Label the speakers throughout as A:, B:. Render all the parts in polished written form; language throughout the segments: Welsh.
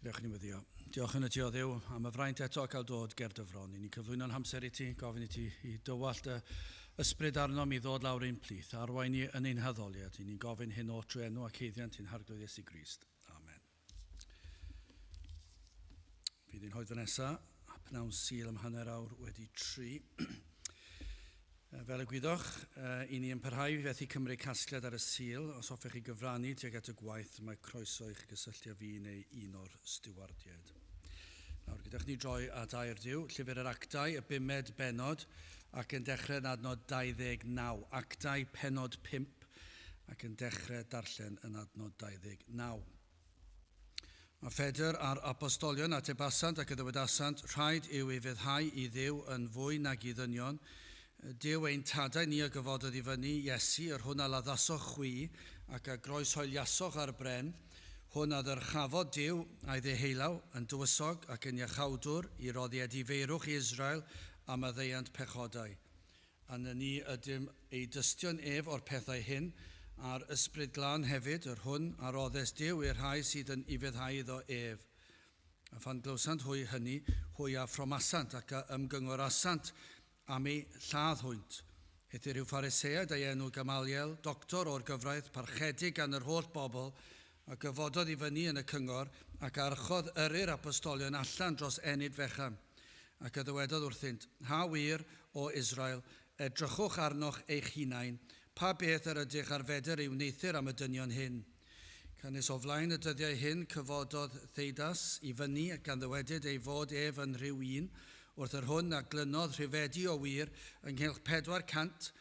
A: Gadewch i ni weddïo. Diolch yn y ti o Dduw am y fraint eto cael dod ger dy fron. I ni'n cyflwyno'n hamser i ti, gofyn i ti i dywallt dy ysbryd arnom i ddod lawr ein plith, arwain ni yn ein haddoliad. I ni'n gofyn hyn o trwy enw ac haeddiant ein Harglwydd Iesu Grist. Amen. Fydd ein hoedfa nesaf, a pnawn Sul am 3:30. Fel y gwyddoch, i ni yn parhau i fethu cymryd casgliad ar y Sul. Os hoffech chi gyfrannu tuag at y gwaith, mae croeso i chi gysylltu â fi neu un o'r stiwardiaid. Nawr, gadewch ni droi at air Duw, Llyfr yr Actau, y bumed bennod, ac yn dechrau yn adnod 29. Actau pennod 5, ac yn dechrau darllen yn adnod 29. Mae Phedr a'r apostolion atebasant ac y ddywedasant, rhaid yw ufuddhau i Dduw yn fwy nag i ddynion. Duw ein tadau ni a gyfododd i fyny, Iesu, yr hwn a laddasoch chwi, ac a groeshoeliasoch ar bren, hwn a ddyrchafodd Duw a'i ddeheulaw yn dywysog ac yn iachawdwr i roddi edifeirwch i Israel am maddeuant pechodau. A ni ydym ei dystion ef o'r pethau hyn, a'r Ysbryd Glân hefyd, yr hwn a roddes Duw i'r rhai sydd yn ufuddhau iddo ef. A phan glywsant hwy hynny, hwy a ffromasant ac a ymgyngorasant am eu lladd hwynt. Eithr rhyw Phariseaid a'i enw Gamaliel, doctor o'r gyfraith, parchedig gan yr holl bobl, a gyfododd i fyny yn y cyngor ac archodd yrru'r apostolion allan dros ennyd fechan. Ac a ddywedodd wrthynt, Ha wir, o Israel, edrychwch arnoch eich hunain, pa beth yr ydych ar fedr ei wneuthur am y dynion hyn? Canys o flaen y dyddiau hyn cyfododd Theudas i fyny gan ddywedyd ei fod ef yn rhyw un, wrth yr hwn a glynodd rhifedi o wir ynghylch 400,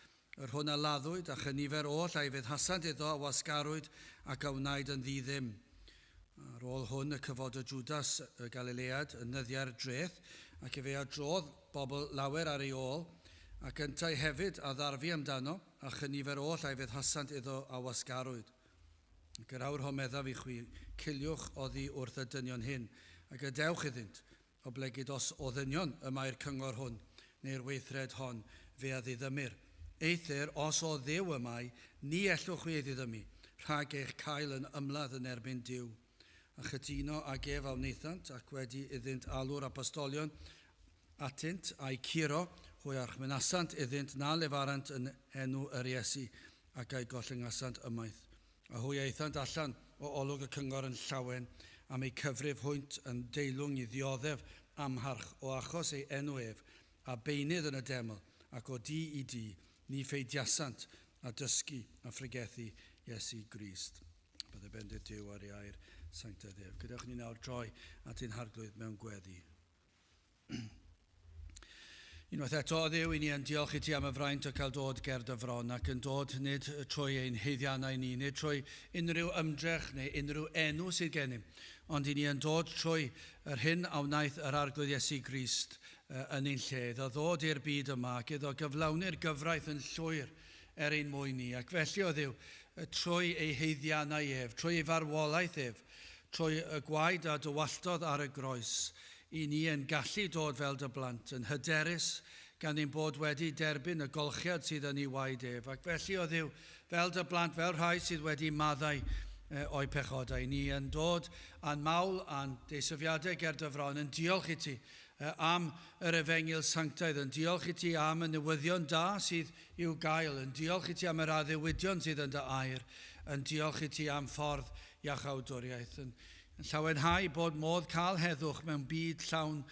A: yr hwn a laddwyd a chynifer oll a'i ufuddhasant iddo a wasgarwyd ac a wnaed yn ddi-ddim. Ar ôl hwn y cyfododd Judas y Galilead yn nyddiau'r dreth, ac efe a drodd bobl lawer ar ei ôl, ac yntau hefyd a ddarfu amdano, a chynifer oll a'i ufuddhasant iddo a wasgarwyd. Ac yr awr hon meddaf i chwi, ciliwch oddi wrth y dynion hyn, ac gadewch iddynt, oblegid os o ddynion y mae'r cyngor hwn, neu'r weithred hon, fe a ddiddymir. Eithr, os o Dduw y mae, ni ellwch chwi ei ddiddymu, rhag eich cael yn ymladd yn erbyn Duw. A chytuno ag ef a wnaethant, ac wedi iddynt alw'r apostolion atynt a'u curo, hwy a orchmynasant iddynt na lefarant yn enw yr Iesu, ac a'u gollyngasant ymaith. A hwy a aethant allan o olwg y cyngor yn llawen, am eu cyfrif hwynt yn deilwng i ddioddef amharch o achos ei enw ef, a beunydd yn y deml, ac o dŷ i dŷ, ni pheidiasant a dysgu a phregethu Iesu Grist. Bydde bendith Duw ar ei air sanctaidd ef. Gadewch ni nawr droi at ein Harglwydd mewn gweddi. Unwaith eto, o Dduw, i ni yn diolch i ti am y fraint o cael dod ger dy fron ac yn dod nid trwy ein haeddiannau ni, nid trwy unrhyw ymdrech neu unrhyw enw sydd gennym, ond i ni yn dod trwy yr hyn a wnaeth yr Arglwydd Iesu Grist yn ein lle, iddo ddod i'r byd yma ac iddo gyflawni'r gyfraith yn llwyr er ein mwyn ni. Ac felly, o Dduw, trwy ei haeddiannau ef, trwy ei farwolaeth ef, trwy y gwaed a dywalltodd ar y groes, i ni yn gallu dod fel dy blant, yn hyderus gan ein bod wedi derbyn y golchiad sydd yn ei waed ef. Ac felly, o Dduw, fel dy blant, fel rhai sydd wedi maddau o'u pechodau, ni yn dod â'n mawl a'n deisyfiadau ger dy fron, yn diolch i ti am yr efengyl sanctaidd, yn diolch i ti am y newyddion da sydd i'w gael, yn diolch i ti am yr addewidion sydd yn dy air, yn diolch i ti am ffordd iachawdwriaeth. Yn llawenhau bod modd cael heddwch mewn byd llawn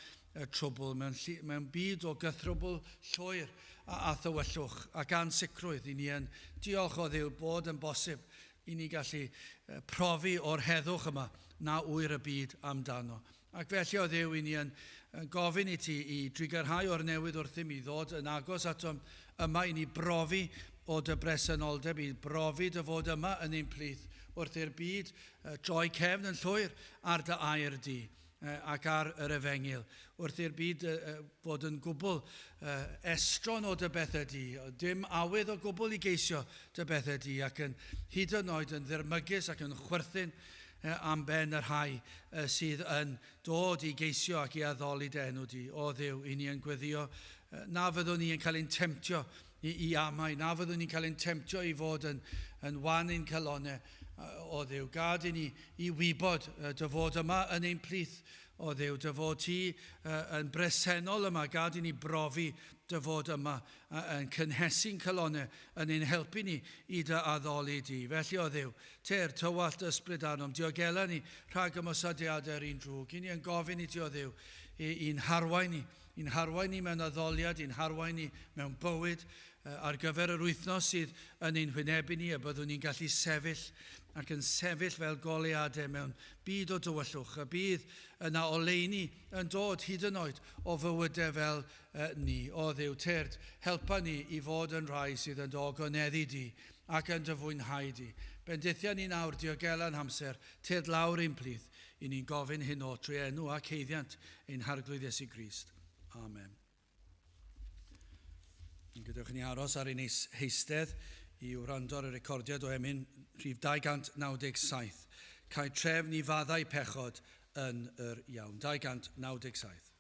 A: trwbl, mewn byd o gythrwbl llwyr a thywyllwch ac ansicrwydd. I ni yn diolch o Dduw bod yn bosib i ni gallu profi o'r heddwch yma na ŵyr y byd amdano. Ac felly o Dduw, i ni yn gofyn i ti i drugarhau o'r newydd wrthym, i ddod yn agos atom yma, i ni brofi o dy bresenoldeb, i brofi dy fod yma yn ein plith wrth i'r byd droi cefn yn llwyr ar dy air di ac ar yr efengyl, wrth i'r byd fod yn gwbl estron o dy bethau di, dim awydd o gwbl i geisio dy bethau di, ac yn hyd yn oed yn ddirmygus ac yn chwerthin am ben y rhai sydd yn dod i geisio ac i addoli dy enw di. O Dduw, i ni yn gweddio na fyddwn ni yn cael ein temtio i amau, na fyddwn ni'n cael ein temtio i fod yn wan ein calonau, O Dduw, gad i ni i wybod dy fod yma yn ein plith. O Dduw, dy fod ti yn bresennol yma, gad i ni brofi dy fod yma yn cynhesu'n calonnau, yn ein helpu ni i dy addoli di. Felly, o Dduw, ter tywallt ysbryd arnom, diogela ni rhag ymosodiadau'r un drwg. I ni yn gofyn i ti, o Dduw, i'n harwain ni, i'n harwain ni mewn addoliad, i'n harwain ni mewn bywyd, ar gyfer yr wythnos sydd yn ein hwynebu ni, a byddwn ni'n gallu sefyll ac yn sefyll fel goleuadau mewn byd o dywyllwch, y bydd yna oleuni yn dod hyd yn oed o fywydau fel ni. O Dduw, tyrd, helpa ni i fod yn rhai sydd yn dy ogoneddu di ac yn dy fwynhau di. Bendithia ni nawr, diogela'n hamser, tyrd lawr ein plith, i ni'n gofyn hyn o trwy enw ac haeddiant ein Harglwydd Iesu Grist. Amen. Gadewch i ni aros ar ein heistedd i wrando ar y recordiad o emyn rhif 297. Cael trefn i faddau pechod yn yr iawn. 297.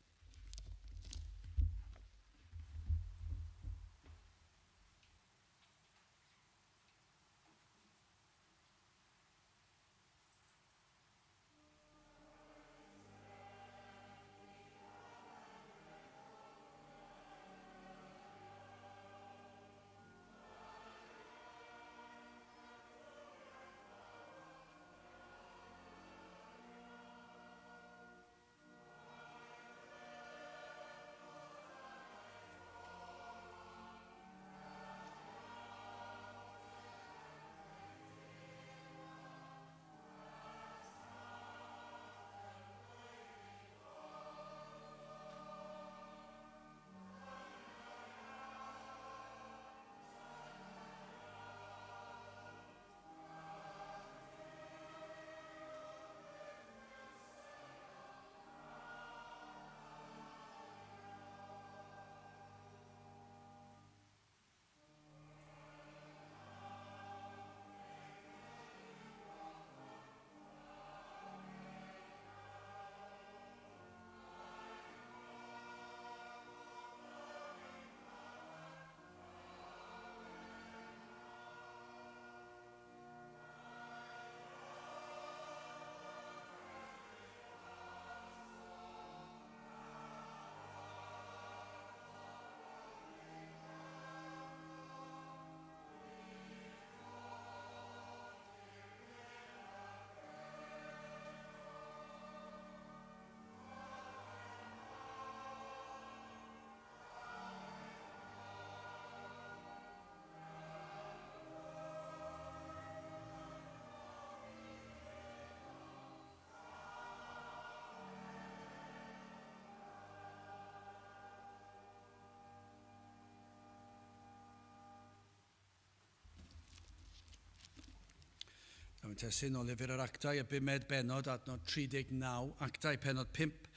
A: Mae'n testun o lyfr yr Actau, y bumed bennod, adnod 39, Actau pennod 5,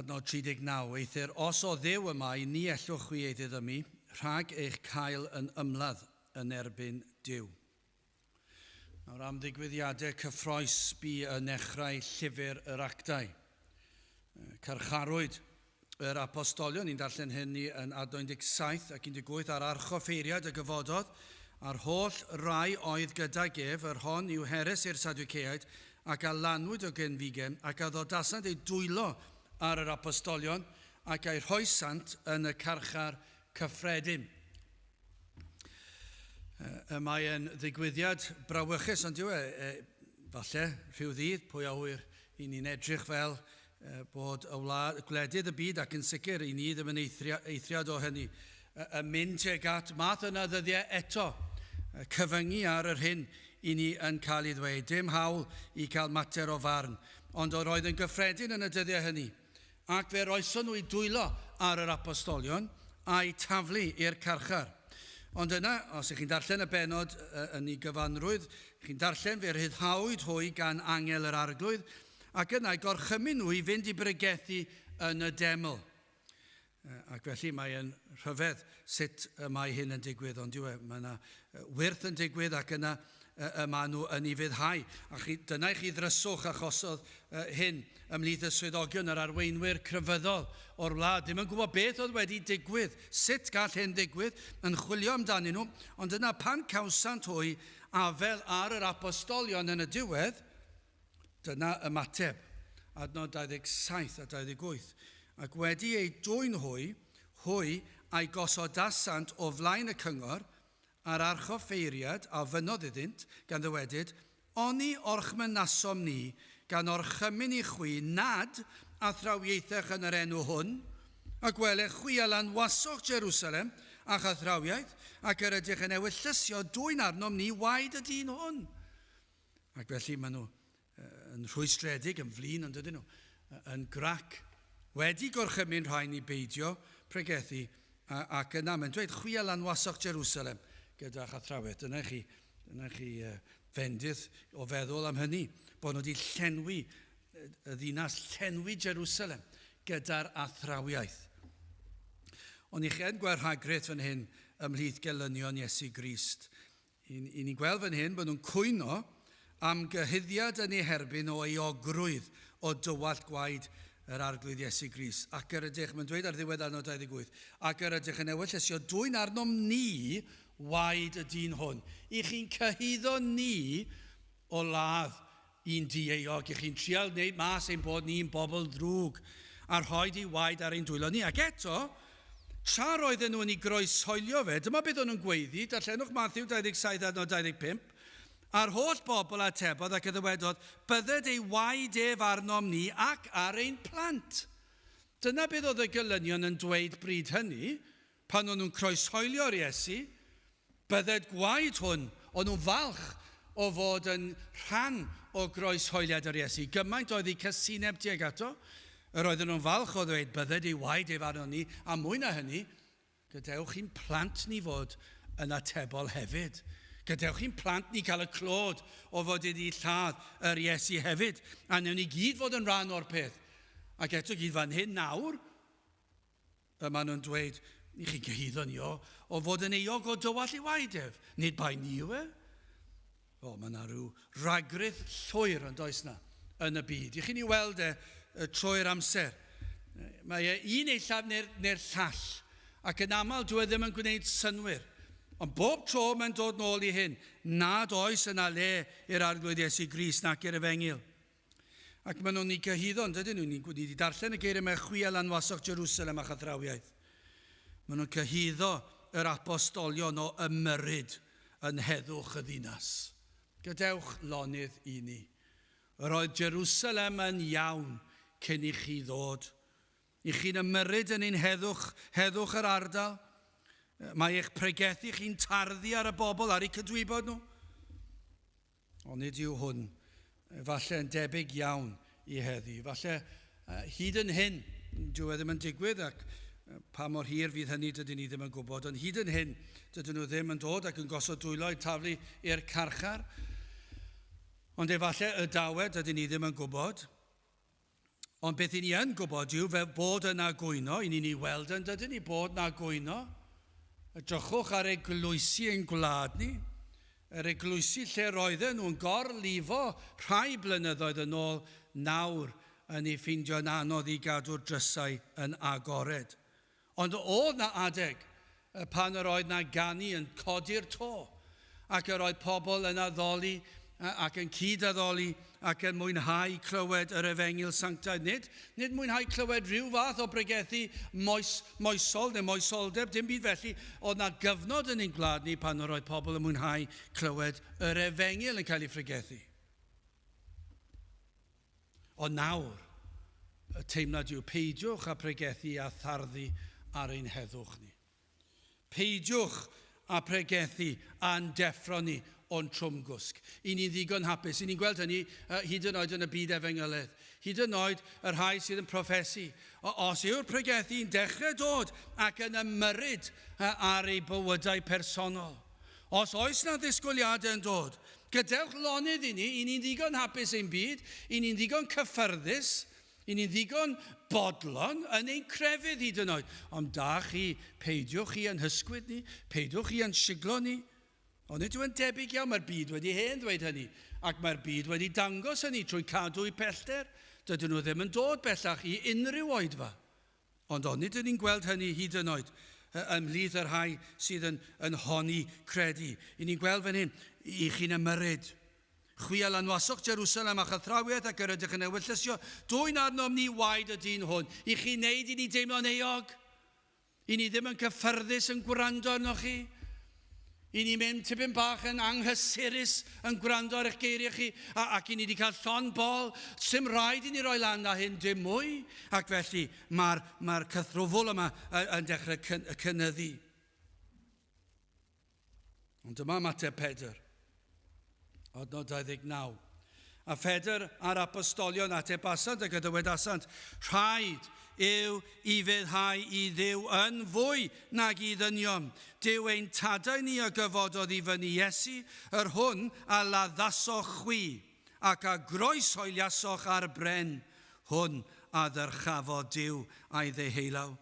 A: adnod 39. Eithr, os o Dduw y mae, ni ellwch chwi ei ddiddymu, rhag eich cael yn ymladd yn erbyn Duw. Nawr am ddigwyddiadau cyffrous bu yn nechrau llyfr yr Actau. Carcharwyd yr apostolion, ni'n darllen hynny yn adnod 17 ac 18, a'r archoffeiriad y gyfododd, a'r holl rai oedd gydag ef, yr hon yw heres i'r Sadwceaid, ac a lanwyd o genfigen, ac a ddodasant eu dwylo ar yr apostolion, ac a'i rhoesant yn y carchar cyffredin. Y mae'n ddigwyddiad brawychus, ond yw e, falle rhyw ddydd, pwy a ŵyr, i ni'n edrych fel bod y gwledydd y byd, ac yn sicr i ni ddim yn eithriad o hynny, yn mynd tuag at math yna ddyddiau eto, cyfyngu ar yr hyn i ni yn cael ei ddweud. Dim hawl i cael mater o farn, ond oedd yn gyffredin yn y dyddiau hynny. Ac fe roeson nhw i dwylo ar yr apostolion a'i taflu i'r carchar. Ond yna, os ych chi'n darllen y bennod yn ei gyfanrwydd, chi'n darllen fe rhyddhawyd hwy gan angel yr arglwydd, ac yna gorchymyn nhw i fynd i bregethu yn y deml. Ac felly mae'n rhyfedd sut mae hyn yn digwydd, ond yw e, mae yna wyrth yn digwydd ac yna y maen nhw yn ei fyddhau. A dyna i chi ddryswch achosodd hyn ymhlith y swyddogion, yr arweinwyr crefyddol o'r wlad. Ddim yn gwybod beth oedd wedi digwydd, sut gall hyn digwydd, yn chwilio amdanyn nhw, ond yna pan cawsant hwy afel ar yr apostolion yn y diwedd, dyna ymateb, adnod 27 a 28. Ac wedi ei dwyn hwy, hwy a'i gosodasant o flaen y cyngor, a'r archoffeiriad a fynnodd iddynt, gan ddywedyd, oni orchmynasom ni gan orchymyn i chwi nad athrawiaethech yn yr enw hwn, ac wele chwi a lanwasoch Jerusalem a'ch athrawiaeth, ac yr ydych yn ewyllysio dwyn arnom ni waed y dyn hwn. Ac felly maen nhw yn rhwystredig, yn flin, ond ydyn nhw, yn grac, wedi gorchymyn rhain i beidio pregethu, ac yna mae'n dweud, chwi a lanwasoch Jerusalem gyda'ch athrawiaeth. Dyna chi, dyna chi fendith o feddwl am hynny, bod nhw wedi llenwi y ddinas, llenwi Jerusalem gyda'r athrawiaeth. Ond i chi yn gweld rhagrith fan hyn ymhlith gelynion Iesu Grist. I, i ni'n gweld fan hyn bod nhw'n cwyno am gyhuddiad yn ei herbyn o euogrwydd o dywallt gwaed yr arglwydd Iesu Grist. Ac yr ydych, mae'n dweud ar ddiwedd adnod 28, ac yr ydych yn ewyllysio dwyn arnom ni waed y dyn hwn. I chi'n cyhuddo ni o ladd un dieuog. I chi'n trial wneud mas ein bod ni'n bobl ddrwg a rhoi di waed ar ein dwylo ni. Ac eto, tra roedden nhw yn ei groeshoelio fe, dyma beth o'n nhw'n gweiddi, darllenwch Matthew 27 adnod 25, a'r holl bobl atebodd ac y ddywedodd, bydded ei waed ef arnom ni ac ar ein plant. Dyna beth oedd y gelynion yn dweud bryd hynny, pan o'n nhw'n croeshoelio'r Iesu, bydded gwaed hwn, o'n nhw'n falch o fod yn rhan o groeshoeliad yr Iesu. Gymaint oedd eu casineb tuag ato, yr oedden nhw'n falch o ddweud bydded ei waed ef arnon ni, a mwy na hynny, gadewch i'n plant ni fod yn atebol hefyd. Gadewch i'n plant ni cael y clod o fod wedi lladd yr Iesu hefyd, a newn ni gyd fod yn rhan o'r peth. Ac eto gyd fan hyn nawr, y maen nhw'n dweud, ni chi'n cyhuddo ni o, o fod yn euog o dywall i waed ef. Nid bai ni yw e. O, mae yna rhyw ragrith llwyr yn does na yn y byd. I chi'n ei weld e trwy'r amser. Mae e un eillaf neu'r neu llall, ac yn aml dwi e ddim yn gwneud synwyr. Ond bob tro mae'n dod nôl i hyn, nad oes yna le i'r arglwydd Iesu Grist nac i'r efengyl. Ac maen nhw'n ei cyhuddo, yn dydyn nhw? Ni wedi darllen y geiriau yma, chwi a lanwasoch Jerusalem a chathrawiaeth. Maen nhw'n cyhuddo yr apostolion o ymyrryd yn heddwch y ddinas. Gadewch lonydd i ni. Yr oedd Jerusalem yn iawn cyn i chi ddod. I chi'n ymyrryd yn ein heddwch, heddwch yr ardal. Mae eich pregethu chi'n tarddu ar y bobl, ar eu cydwybod nhw. Ond nid yw hwn falle yn debyg iawn i heddi. Falle hyd yn hyn, dyw e ddim yn digwydd ac pa mor hir fydd hynny dydyn ni ddim yn gwybod, ond hyd yn hyn dydyn nhw ddim yn dod ac yn gosod dwylo i taflu i'r carchar. Ond efallai y dawed dydyn ni ddim yn gwybod. Ond beth i ni yn gwybod yw fe bod yna gwyno, i ni'n ei weld yn dydyn ni bod yna gwyno. Edrychwch ar eglwysi ein gwlad ni, yr eglwysi lle roedden nhw'n gorlifo rhai blynyddoedd yn ôl nawr yn ei ffeindio'n anodd i gadw'r drysau yn agored. Ond oedd na adeg pan yr oedd na ganu yn codi'r to, ac yr oedd pobl yn addoli ac yn cyd-addoli ac yn mwynhau clywed yr efengyl sanctaidd. Nid, nid mwynhau clywed rhyw fath o bregethu moes, moesol neu moesoldeb, dim byd felly. Oedd na gyfnod yn ein gwlad ni pan yr oedd pobl yn mwynhau clywed yr efengyl yn cael ei phregethu. Ond nawr, y teimlad yw peidiwch â pregethu a tharddu ar ein heddwch ni. Peidiwch â pregethu a'n deffro ni o'n trwmgwsg. I ni'n ddigon hapus. I ni'n gweld hynny hyd yn oed yn y byd efengylydd. Hyd yn oed y rhai sydd yn proffesu. Os yw'r pregethu'n dechrau dod ac yn ymyrryd ar ei bywydau personol. Os oes na ddisgwyliadau yn dod, gadewch lonydd i ni, i ni'n ddigon hapus ein byd, i ni'n ddigon cyffyrddus, i ni'n ddigon bodlon yn ein crefydd hyd yn oed. Ond da chi, peidiwch chi yn hysgwyd ni, peidiwch chi yn siglo ni. Ond nid yw'n debyg iawn, mae'r byd wedi hen ddweud hynny, ac mae'r byd wedi dangos hynny trwy cadw i pellter. Dydyn nhw ddim yn dod bellach i unrhyw oedfa. Ond onid ydyn ni'n gweld hynny hyd yn oed ymhlith y rhai sydd yn, yn honni credu. I ni'n gweld fan hyn, I chi'n ymyrryd. Chwi a lanwasoch Jerusalem a chythrawiaeth ac yr ydych yn ewyllysio dwyn arnom ni waed y dyn hwn. I chi wneud i ni deimlo'n euog. I ni ddim yn cyffyrddus yn gwrando arnoch chi. I ni mynd tipyn bach yn anghysurus yn gwrando ar eich geiriau chi, ac i ni wedi cael llon bol. Sym rhaid i ni roi lan â hyn dim mwy. Ac felly mae'r cythrwfwl yma yn dechrau cynyddu. Ond dyma ymateb Pedr. Adnod 29. A Phedr a'r apostolion atebasant ac y dywedasant, rhaid yw ufuddhau i Dduw yn fwy nag i ddynion. Duw ein tadau ni a gyfododd i fyny Iesu, yr hwn a laddasoch chwi, ac a groeshoeliasoch ar bren, hwn a ddyrchafodd Duw a'i ddeheulaw,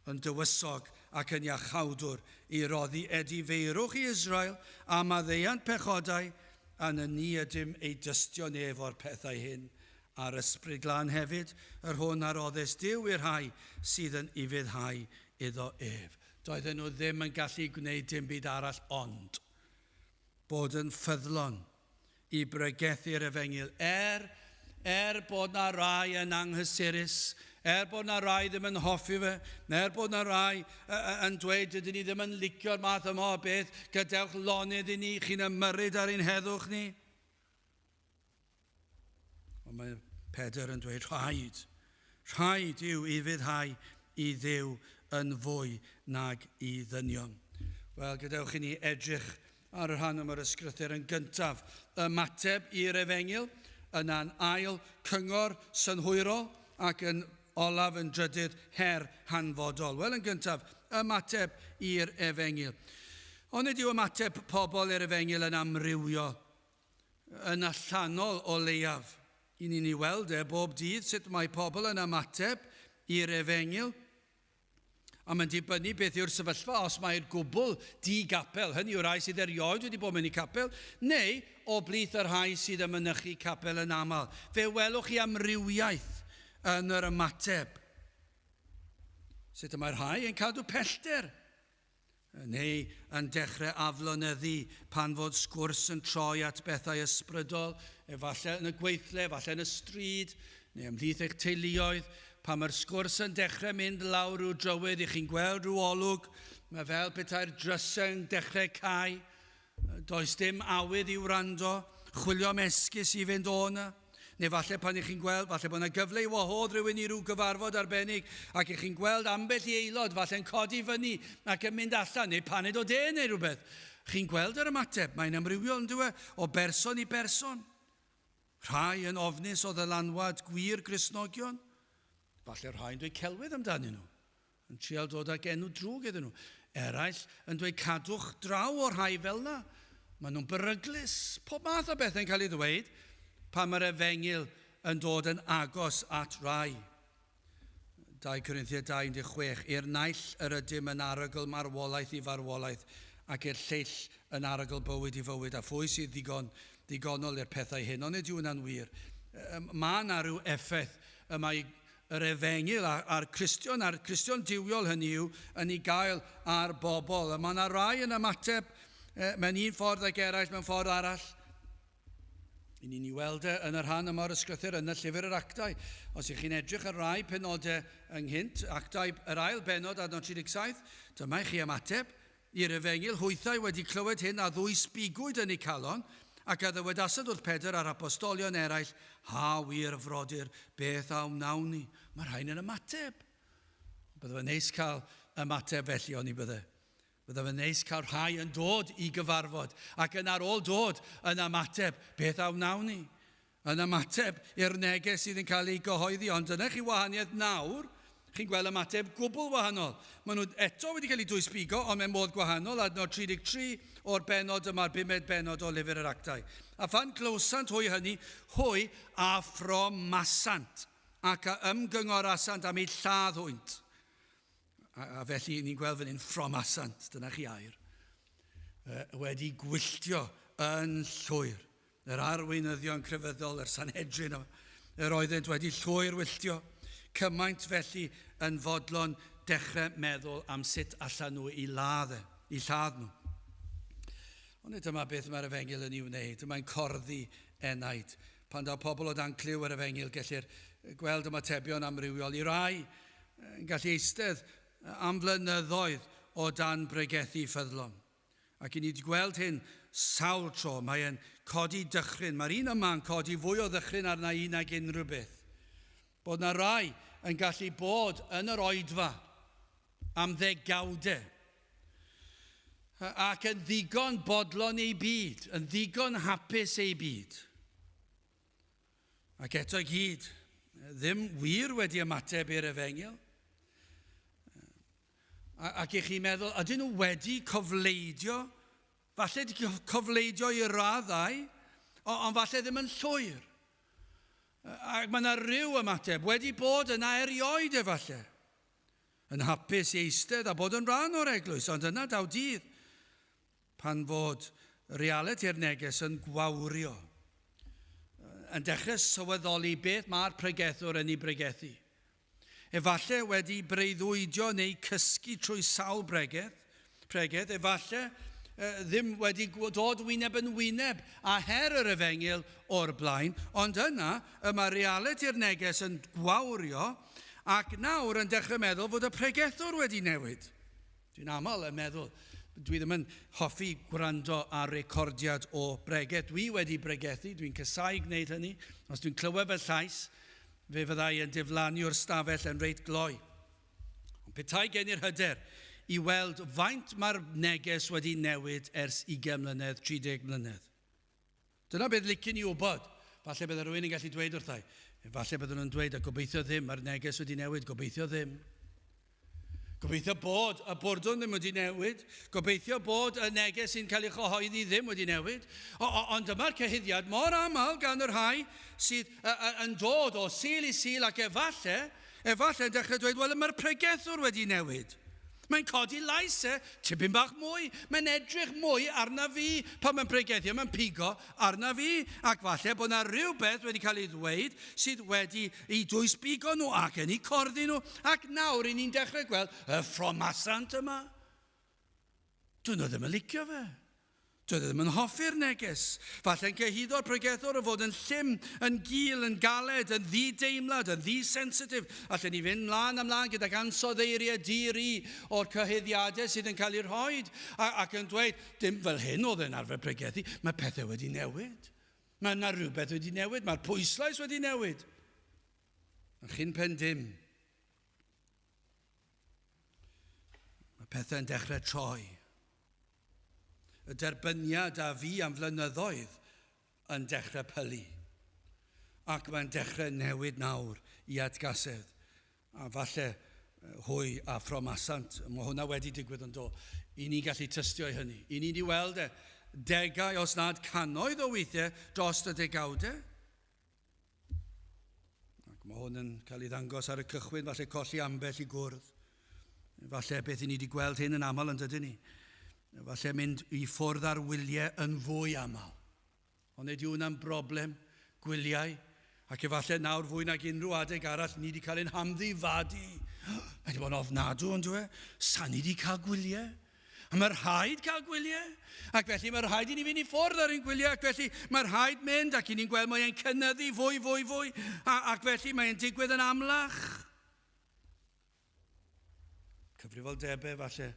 A: yn dywysog ac yn iachawdwr, i roddi edifeirwch i Israel a maddeuant pechodau, a na ni ydym ei dystion ef o'r pethau hyn. A'r Ysbryd Glân hefyd, yr hwn a roddes Duw i'r rhai sydd yn ufuddhau iddo ef. Doedden nhw ddim yn gallu gwneud dim byd arall ond bod yn ffyddlon i bregethu'r efengyl. Er bod na rai yn anghysurus, er bod na rai ddim yn hoffi fe, er bod na rai yn dweud dydyn ni ddim yn licio'r math yma o beth, gadewch lonydd i ni, chi'n ymyrryd ar ein heddwch ni. Ond mae Pedr yn dweud rhaid yw ufuddhau i Dduw yn fwy nag i ddynion. Wel, gadewch i ni edrych ar y rhan yma'r ysgrythur yn gyntaf. Ymateb i'r efengyl, yna'n ail cyngor synhwyrol ac yn olaf yn drydydd her hanfodol. Wel, yn gyntaf, ymateb i'r efengyl. Ond nid yw ymateb pobl i'r efengyl yn amrywio yn allanol o leiaf. I ni'n ei weld e bob dydd sut mae pobl yn ymateb i'r efengyl. A mae'n dibynnu beth yw'r sefyllfa, os mae'r gwbl di-gapel, hynny yw'r rhai sydd erioed wedi bod mewn i capel, neu o blith y rhai sydd yn mynychu capel yn aml. Fe welwch chi amrywiaeth yn yr ymateb. Sut y mae rhai yn cadw pellter, neu yn dechrau aflonyddu pan fod sgwrs yn troi at bethau ysbrydol, efallai yn y gweithle, efallai yn y stryd, neu ymhlith eich teuluoedd, pan mae'r sgwrs yn dechrau mynd lawr rhyw drywydd, i chi'n gweld rhyw olwg, mae fel petai'r drysau yn dechrau cau, does dim awydd i wrando, chwilio am esgus i fynd o yna. Neu falle pan i chi'n gweld, falle bod yna gyfle i wahodd rhywun i ryw gyfarfod arbennig, ac i chi'n gweld ambell i aelod, falle'n codi fyny ac yn mynd allan, neu paned o de neu rhywbeth. Chi'n gweld yr ymateb, mae'n amrywiol yn dyw e, o berson i berson. Rhai yn ofnus o ddylanwad gwir Gristnogion, falle rhai'n dweud celwydd amdanyn nhw, yn trial dod ag enw drwg iddyn nhw. Eraill yn dweud cadwch draw o'r rhai fel yna. Maen nhw'n beryglus. Pob math o bethau'n cael ei ddweud pan mae'r efengyl yn dod yn agos at rai. 2 Corinthiaid 2:16, i'r naill yr ydym yn arogl marwolaeth i farwolaeth ac i'r lleill yn arogl bywyd i fywyd, a phwy sydd ddigonol i'r pethau hyn. Ond nid yw hwnna'n wir. Mae yna rhyw effaith y mae yr efengyl a'r Cristion duwiol hynny yw yn ei gael ar bobl. A mae yna rai yn ymateb mewn un ffordd ac eraill mewn ffordd arall. I ni'n ei weld e yn y rhan yma o'r ysgrythur yn y llyfr yr Actau. Os ych chi'n edrych ar rai penodau ynghynt, Actau, yr ail bennod, adnod 37, dyma i chi ymateb i'r efengyl. Hwythau wedi clywed hyn a ddwysbigwyd yn eu calon, ac a ddywedasant wrth Pedr a'r apostolion eraill, ha wir frodyr, beth a wnawn ni? Mae rhain yn ymateb. Bydde fe'n neis cael ymateb felly, oni bydde. Bydde fe'n neis cael rhai yn dod i gyfarfod ac yn ar ôl dod yn ymateb, beth a wnawn ni? Yn ymateb i'r neges sydd yn cael ei gyhoeddi, ond dyna chi wahaniaeth nawr, chi'n gweld ymateb gwbl wahanol. Maen nhw eto wedi cael eu dwysbigo, ond mewn modd gwahanol, adnod 33 o'r bennod yma'r bumed bennod o lyfr yr Actau. A phan glywsant hwy hynny, hwy a ffromasant ac a ymgyngorasant am eu lladd hwynt. A felly ni'n gweld fan hyn ffromasant, dyna chi air, wedi gwylltio yn llwyr. Yr arweinyddion crefyddol, yr Sanhedrin, yr oeddent wedi llwyr wylltio. Cymaint felly yn fodlon dechrau meddwl am sut allan nhw i ladd nhw. Ond nid dyma beth mae'r efengyl yn ei wneud. Mae'n corddi enaid. Pan daw pobl o dan clyw yr efengyl, gellir gweld ymatebion amrywiol. I rai yn gallu eistedd am flynyddoedd o dan bregethu ffyddlon. Ac i ni wedi gweld hyn sawl tro, mae'n codi dychryn. Mae'r un yma'n codi fwy o ddychryn arna i nag unrhyw beth. Bod na rai yn gallu bod yn yr oedfa am ddegawdau ac yn ddigon bodlon ei byd, yn ddigon hapus ei byd. Ac eto i gyd, ddim wir wedi ymateb i'r efengyl. Ac i chi'n meddwl, ydyn nhw wedi cofleidio? Falle wedi cofleidio i raddau, ond falle ddim yn llwyr. Ac mae yna rhyw ymateb wedi bod yna erioed efallai. Yn hapus i eistedd a bod yn rhan o'r eglwys, ond yna daw dydd pan fod realiti'r neges yn gwawrio, yn dechrau sylweddoli beth mae'r pregethwr yn ei bregethu. Efallai wedi breuddwydio neu cysgu trwy sawl bregeth, pregeth, efallai ddim wedi dod wyneb yn wyneb a her yr efengyl o'r blaen, ond yna y mae realiti'r neges yn gwawrio ac nawr yn dechrau meddwl fod y pregethwr wedi newid. Dwi'n aml yn meddwl, dwi ddim yn hoffi gwrando ar recordiad o bregeth. Dwi wedi bregethu, dwi'n casau gwneud hynny. Os dwi'n clywed fy llais, fe fyddai yn diflannu o'r stafell yn reit gloi. Ond petai gen i'r hyder i weld faint mae'r neges wedi newid ers 20 mlynedd, 30 mlynedd. Dyna beth licen i wybod. Falle bydde rhywun yn gallu dweud wrthai. Falle bydden nhw'n dweud, a gobeithio ddim, mae'r neges wedi newid, gobeithio ddim. Gobeithio bod y bwrdwn ddim wedi newid. Gobeithio bod y neges sy'n cael ei chyhoeddi ddim wedi newid. Ond dyma'r cyhuddiad mor aml gan y rhai sydd yn dod o Sul i Sul ac efallai, efallai yn dechrau dweud, wel, mae'r pregethwr wedi newid. Mae'n codi lais e, tipyn bach mwy. Mae'n edrych mwy arna fi pan mae'n pregethu, mae'n pigo arna fi. Ac falle bod yna rhywbeth wedi cael ei ddweud sydd wedi ei dwysbigo nhw ac yn eu corddi nhw. Ac nawr i ni'n dechrau gweld y ffromasant yma. Dyn nhw ddim yn licio fe. Dwi ddim yn hoffi'r neges. Falle'n cyhuddo'r pregethwr o fod yn llym, yn gul, yn galed, yn ddi-deimlad, yn ddi-sensitif. Allen ni fynd mlaen a mlaen gydag ansoddeiriau di-ri o'r cyhuddiadau sydd yn cael eu rhoi ac yn dweud, dim fel hyn oedd e'n arfer pregethu, mae pethau wedi newid. Mae yna rhywbeth wedi newid, mae'r pwyslais wedi newid. A chyn pen dim, mae pethau'n dechrau troi. Y derbyniad a fi am flynyddoedd yn dechrau pylu. Ac mae'n dechrau newid nawr i atgasedd. A falle hwy a ffromasant. Mae hwnna wedi digwydd yn do. I ni gallu tystio i hynny. I ni wedi weld e degau os nad cannoedd o weithiau dros y degawdau. Ac mae hwn yn cael ei ddangos ar y cychwyn, falle colli ambell i gwrdd. Falle beth i ni wedi gweld hyn yn aml yn dydyn ni. Falle mynd i ffwrdd ar wyliau yn fwy aml. Ond nid yw hwnna'n broblem, gwyliau. Ac efallai nawr fwy nag unrhyw adeg arall, ni wedi cael ein hamddifadu. Mae wedi bod yn ofnadw, ond dwi? Sa ni wedi cael gwyliau? A mae rhaid cael gwyliau. Ac felly mae rhaid i ni fynd i ffwrdd ar ein gwyliau. Ac felly mae rhaid mynd ac i ni'n gweld mae'n cynyddu fwy, fwy, fwy. Ac felly mae'n digwydd yn amlach. Cyfrifoldebau falle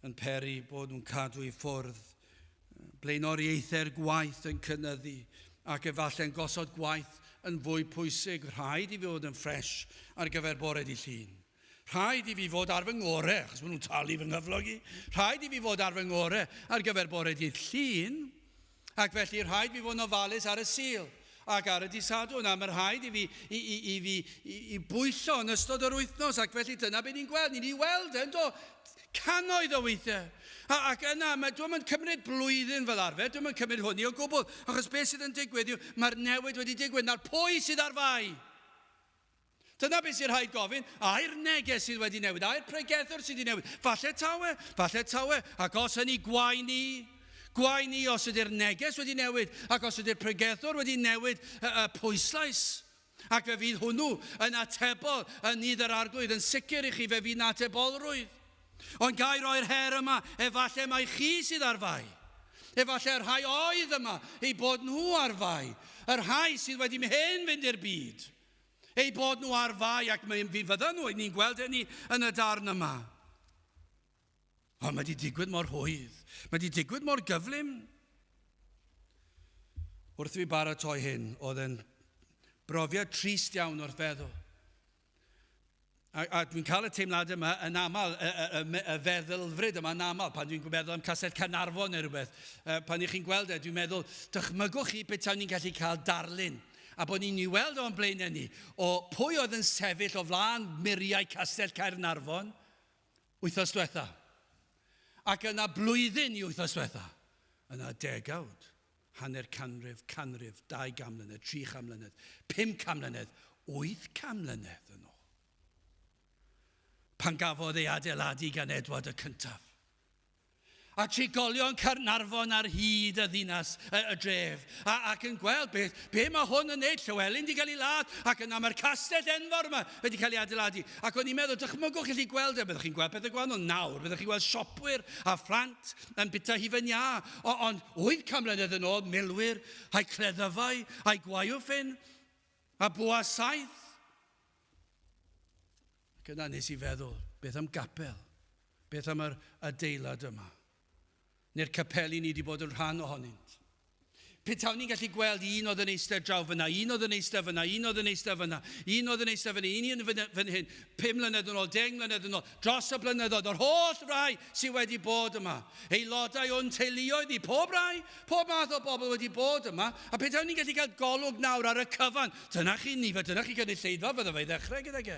A: yn peri bod nhw'n cadw i ffwrdd. Blaenoriaethau'r gwaith yn cynyddu ac efallai'n gosod gwaith yn fwy pwysig. Rhaid i fi fod yn ffres ar gyfer bore di Llun. Rhaid i fi fod ar fy ngorau, achos maen nhw'n talu fy nghyflog i. Rhaid i fi fod ar fy ngorau ar gyfer bore dydd Llun, ac felly rhaid fi fod yn ofalus ar y Sul ac ar y dydd Sadwrn, a mae rhaid i fi i, i, i, fi, i, i bwyllo yn ystod yr wythnos, ac felly dyna beth ni'n gweld. Ni'n ei weld yn do, cannoedd o weithiau. Ac yna, mae, dwi'm yn cymryd blwyddyn fel arfer, dwi'm yn cymryd hwnny o gwbl, achos beth sydd yn digwydd yw, mae'r newid wedi digwydd. Nawr, pwy sydd ar fai? Dyna beth sy'n rhaid gofyn, ai'r neges sydd wedi newid, ai'r pregethwr sydd wedi newid. Falle tawe, falle tawe, ac os hynny gwae ni, gwae ni os ydy'r neges wedi newid, ac os ydy'r pregethwr wedi newid y, y pwyslais. Ac fe fydd hwnnw yn atebol yn nydd yr Arglwydd, yn sicr i chi fe fydd yn atebolrwydd. Ond ga i roi'r her yma, efallai mai chi sydd ar fai. Efallai y rhai oedd yma, eu bod nhw ar fai. Y rhai sydd wedi hen fynd i'r byd. Eu bod nhw ar fai ac fi fyddan nhw, ni'n gweld hynny yn y darn yma. Ond mae wedi digwydd mor hwydd. Mae wedi digwydd mor gyflym. Wrth fi baratoi hyn, oedd yn brofiad trist iawn wrth feddwl. A dwi'n cael y teimlad yma yn aml, y feddylfryd yma yn aml, pan dwi'n meddwl am Castell Caernarfon neu rhywbeth. Pan ych chi'n gweld e, dwi'n meddwl, dychmygwch chi beth ni'n gallu cael darlun. A bod ni'n ei weld o'n blaenau ni, o pwy oedd yn sefyll o flaen muriau Castell Caernarfon wythnos diwetha. Ac yna blwyddyn i wythnos diwetha. Yna degawd, hanner canrif, canrif, 200 mlynedd, 300 mlynedd, 500 mlynedd, 800 mlynedd yn ôl. Pan gafodd ei adeiladu gan Edward y Cyntaf. A trigolion Caernarfon ar hyd y ddinas, y dref, ac yn gweld be mae hwn yn neud, Llywelyn wedi cael ei ladd, ac yna mae'r castell enfawr yma wedi cael ei adeiladu. Ac o'n i'n meddwl, dychmygwch chi gweld e, byddwch chi'n gweld pethau gwahanol nawr, byddwch chi'n gweld siopwyr a phlant yn bita hufen iâ, ond 800 mlynedd yn ôl, milwyr, a'i cleddyfau, a'i gwaywffyn, a bwa saeth. Ac yna nes i feddwl, beth am gapel? Beth am yr adeilad yma? Neu'r capeli ni wedi bod yn rhan ohonynt. Petawn ni'n gallu gweld un oedd yn eistedd draw fyna, un oedd yn eistedd fyna, un oedd yn eistedd fyna, un oedd yn eistedd fyna, un yn fan hyn, 5 mlynedd yn ôl, 10 mlynedd yn ôl, dros y blynyddoedd, yr holl rai sydd wedi bod yma. Aelodau o'n teuluoedd ni, pob rai, pob math o bobl wedi bod yma, a petawn ni'n gallu cael golwg nawr ar y cyfan, dyna chi nifer, dyna chi gynulleidfa, fydda fe i ddechrau gydag e.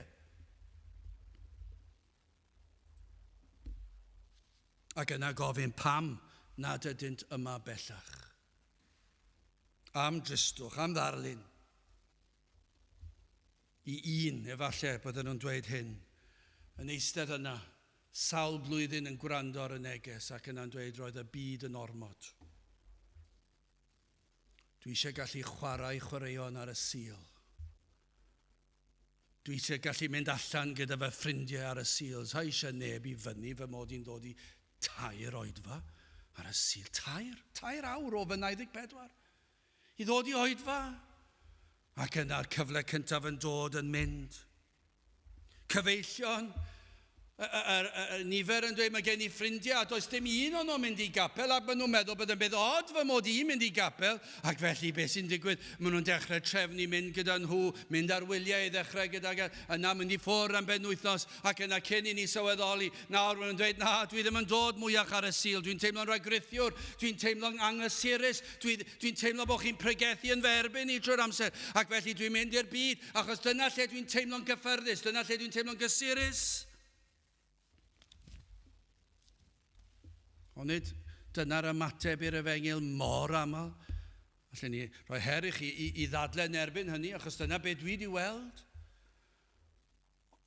A: Ac yna gofyn pam nad ydynt yma bellach. Am dristwch, am ddarlun. I un, efallai, bydden nhw'n dweud hyn, yn eistedd yna, sawl blwyddyn yn gwrando ar y neges ac yna'n dweud roedd y byd yn ormod. Dwi eisiau gallu chwarae chwaraeon ar y Sul. Dwi eisiau gallu mynd allan gyda fy ffrindiau ar y Sul. Sa eisiau neb i fyny fy mod i'n dod i 3 oedfa ar y Sul. 3 awr o fy 94. I ddod i oedfa. Ac yna'r cyfle cyntaf yn dod yn mynd. Cyfeillion, nifer yn dweud mae gen i ffrindiau a does dim un o'n nhw'n mynd i gapel ac maen nhw'n meddwl bod yn beth od fy mod i'n mynd i gapel ac felly beth sy'n digwydd, maen nhw'n dechrau trefnu mynd gyda nhw, mynd ar wyliau i ddechrau gydag yna mynd i ffwrdd am benwythnos ac yna cyn i ni sylweddoli, nawr maen nhw'n dweud na, dwi ddim yn dod mwyach ar y Sul, dwi'n teimlo'n rhagrithiwr, dwi'n teimlo'n anghysurus, dwi'n teimlo bod chi'n pregethu yn fy erbyn i drwy'r amser ac felly dwi'n mynd i'r byd achos dyna lle dwi'n teimlo'n gyffyrddus, dyna lle dwi'n teimlo'n gysurus. Ond nid dyna'r ymateb i'r efengyl mor aml. Allen ni rhoi her i chi i ddadlen erbyn hynny, achos dyna beth dwi wedi weld.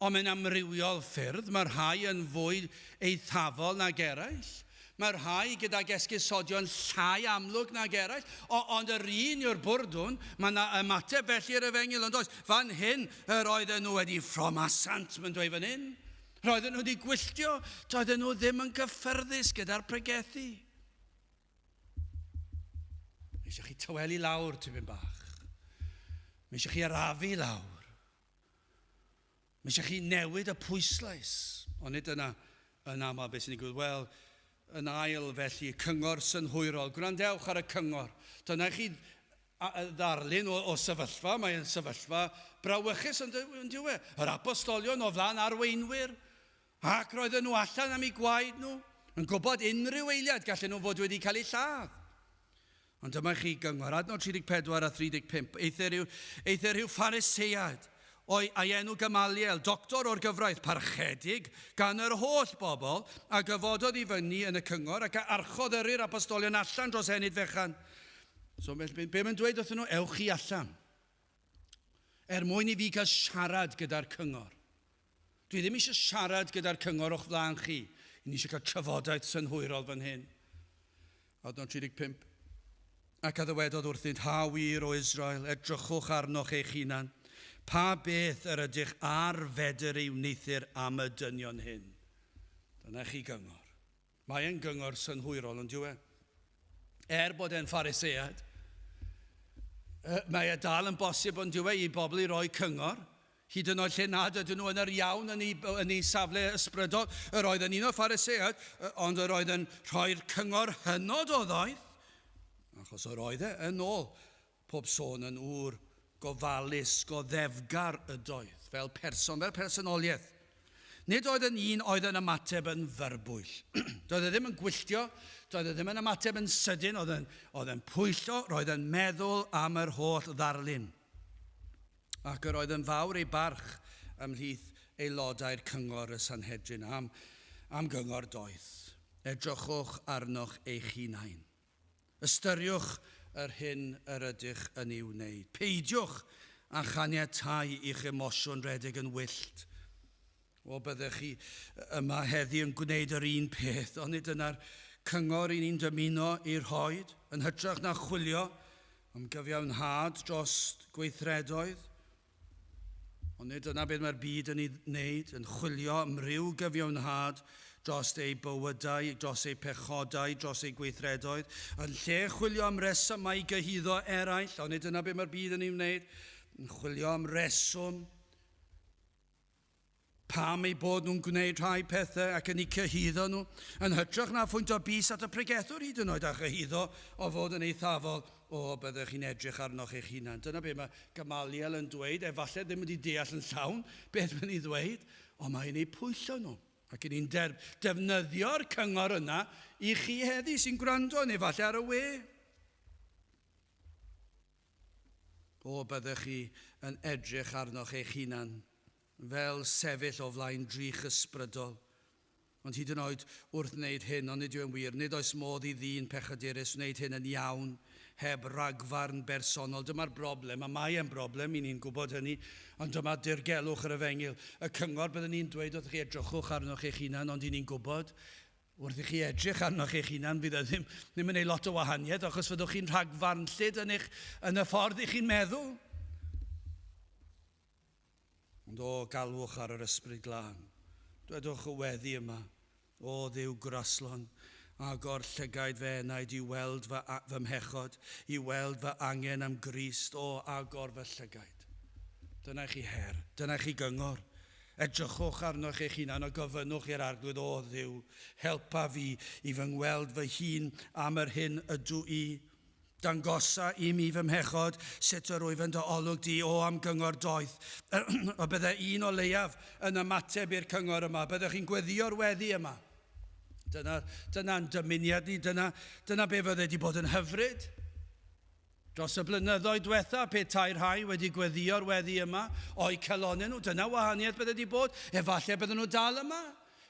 A: Ond mae'n amrywiol ffyrdd, mae rhai yn fwy eithafol nag eraill. Mae rhai gydag esgusodion llai amlwg nag eraill, ond yr un yw'r bwrdwn, mae yna ymateb felly i'r efengyl, ond oes, fan hyn yr oedden nhw wedi ffromasant, mae'n dweud fan hyn. Roedden nhw wedi gwylltio, doedden nhw ddim yn gyffyrddus gyda'r pregethu. Mae eisiau chi tawelu lawr tipyn bach. Mae eisiau chi arafu lawr. Mae eisiau chi newid y pwyslais. Ond nid yna yn aml beth sy'n digwydd. Wel, yn ail felly, cyngor synhwyrol. Gwrandewch ar y cyngor. Dyna chi ddarlun o sefyllfa. Mae'n sefyllfa brawychus yn dyw e. Yr apostolion o flaen arweinwyr. Ac roedden nhw allan am eu gwaed nhw, yn gwybod unrhyw eiliad gallen nhw fod wedi cael eu lladd. Ond dyma chi gyngor, adnod 34 a 35, eithr rhyw Pharisead a'i enw Gamaliel, doctor o'r gyfraith, parchedig gan yr holl bobl, a gyfododd i fyny yn y cyngor ac a archodd yrru'r apostolion allan dros ennyd fechan. So be mae'n dweud wrthyn nhw? Ewch chi allan, er mwyn i fi gael siarad gyda'r cyngor. Dwi ddim eisiau siarad gyda'r cyngor o'ch flaen chi. Ni eisiau cael trafodaeth synhwyrol fan hyn. Adnod 35. Ac a ddywedodd wrthynt, ha wir o Israel, edrychwch arnoch eich hunan. Pa beth yr ydych ar fedr ei wneuthur am y dynion hyn? Dyna chi gyngor. Mae e'n gyngor synhwyrol, ond dyw e? Er bod e'n Pharisead, mae e dal yn bosib ond dyw e i bobl i roi cyngor, hyd yn oed lle nad ydyn nhw yn yr iawn yn ei safle ysbrydol. Yr oedd yn un o'r Phariseaid, ond yr oedd yn rhoi'r cyngor hynod o ddoeth, achos yr oedd e yn ôl pob sôn yn ŵr gofalus, goddefgar ydoedd, fel person, fel personoliaeth. Nid oedd yn un oedd yn ymateb yn fyrbwyll. Doedd e ddim yn gwylltio, doedd e ddim yn ymateb yn sydyn, oedd yn pwyllo, roedd yn meddwl am yr holl ddarlun. Ac yr oedd yn fawr ei barch ymhlith aelodau'r cyngor y Sanhedrin am gyngor doeth. Edrychwch arnoch eich hunain. Ystyriwch yr hyn yr ydych yn ei wneud. Peidiwch â chaniatáu i'ch emosiwn redeg yn wyllt. O, byddech chi yma heddi yn gwneud yr un peth, ond nid dyna'r cyngor i ni'n dymuno i'r rhoed, yn hytrach na chwilio am gyfiawnhad dros gweithredoedd. Ond nid dyna beth mae'r byd yn ei wneud, yn chwilio am ryw gyfiawnhad dros eu bywydau, dros eu pechodau, dros eu gweithredoedd, yn lle chwilio am resymau i gyhuddo eraill, ond nid dyna beth mae'r byd yn ei wneud, yn chwilio am reswm pam eu bod nhw'n gwneud rhai pethau ac yn eu cyhuddo nhw, yn hytrach na phwynt o bys at y pregethwr hyd yn oed a chyhuddo o fod yn eithafol, o, byddech chi'n edrych arnoch eich hunan. Dyna beth mae Gamaliel yn dweud, efallai ddim wedi deall yn llawn beth mae'n ei ddweud, ond mae'n eu pwyllo nhw. Ac yn ni'n defnyddio'r cyngor yna i chi heddi sy'n gwrando, neu falle ar y we. O, byddech chi yn edrych arnoch eich hunan fel sefyll o flaen drych ysbrydol. Ond hyd yn oed wrth wneud hyn, ond nid yw'n wir, nid oes modd i ddyn pechadurus wneud hyn yn iawn heb ragfarn bersonol. Dyma'r broblem, a mae e'n broblem, i ni'n gwybod hynny, ond dyma dirgelwch yr efengyl. Y cyngor byddwn ni'n dweud wrth chi, edrychwch arnoch eich hunan, ond i ni'n gwybod, wrth i chi edrych arnoch eich hunan, bydd e ddim yn gwneud lot o wahaniaeth, achos fyddwch chi'n rhagfarnllyd yn y ffordd i chi'n meddwl. Ond o, galwch ar yr ysbryd glân. Dwedwch y weddi yma, o Dduw graslon, agor llygaid fy enaid i weld fy mhechod, i weld fy angen am Grist, o, agor fy llygaid. Dyna chi her, dyna chi gyngor. Edrychwch arnoch eich hunan a gofynnwch i'r Arglwydd, o Dduw, helpa fi i fy ngweld fy hun am yr hyn ydw i. Dangosa i mi fy mhechod, sut yr wyf yn dy olwg di, o am gyngor doeth. O bydde un o leiaf yn ymateb i'r cyngor yma, byddech chi'n gweddïo'r weddi yma. Dyna'n dymuniad ni, dyna be fydde wedi bod yn hyfryd. Dros y blynyddoedd diwetha, pe tai rhai wedi gweddïo'r weddi yma, o'u calonnau nhw, dyna wahaniaeth bydde wedi bod, efallai bydden nhw dal yma.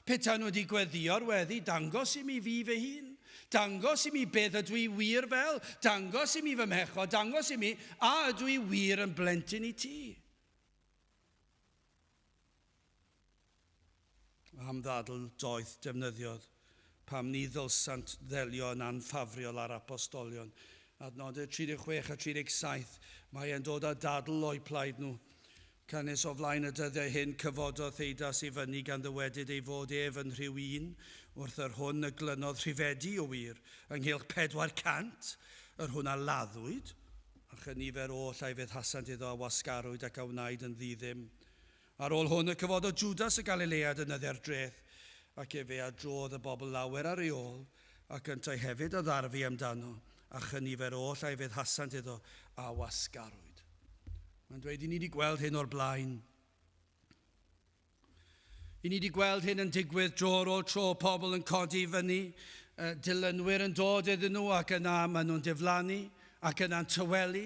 A: Pe tai nhw wedi gweddïo'r weddi, dangos i mi fi fy hun. Dangos i mi beth ydw i wir fel, dangos i mi fy mhechod, dangos i mi a ydw i wir yn blentyn i ti. Am ddadl doeth defnyddiodd, pam ni ddylsant ddelio yn anffafriol â'r apostolion. Adnodau 36 a 37, mae e'n dod â dadl o'i plaid nhw. Canys o flaen y dyddiau hyn cyfododd Theudas i fyny gan ddywedyd ei fod ef yn rhyw un, wrth yr hwn y glynodd rhifedi o wir, ynghylch 400, yr hwn a laddwyd, a chynifer oll a'i fedhasant iddo a wasgarwyd ac a wnaed yn ddiddym. Ar ôl hwn y cyfododd Judas y Galilead yn nyddiau'r dreth, ac efe a drodd y bobl lawer ar ei ôl, ac yntau hefyd a ddarfu amdano, a chynifer oll a'i fedhasant iddo a wasgarwyd. Mae'n dweud, i ni wedi gweld hyn o'r blaen. I ni wedi gweld hyn yn digwydd dro ar ôl tro, pobl yn codi i fyny, dilynwyr yn dod iddyn nhw ac yna maen nhw'n diflannu ac yna'n tywelu.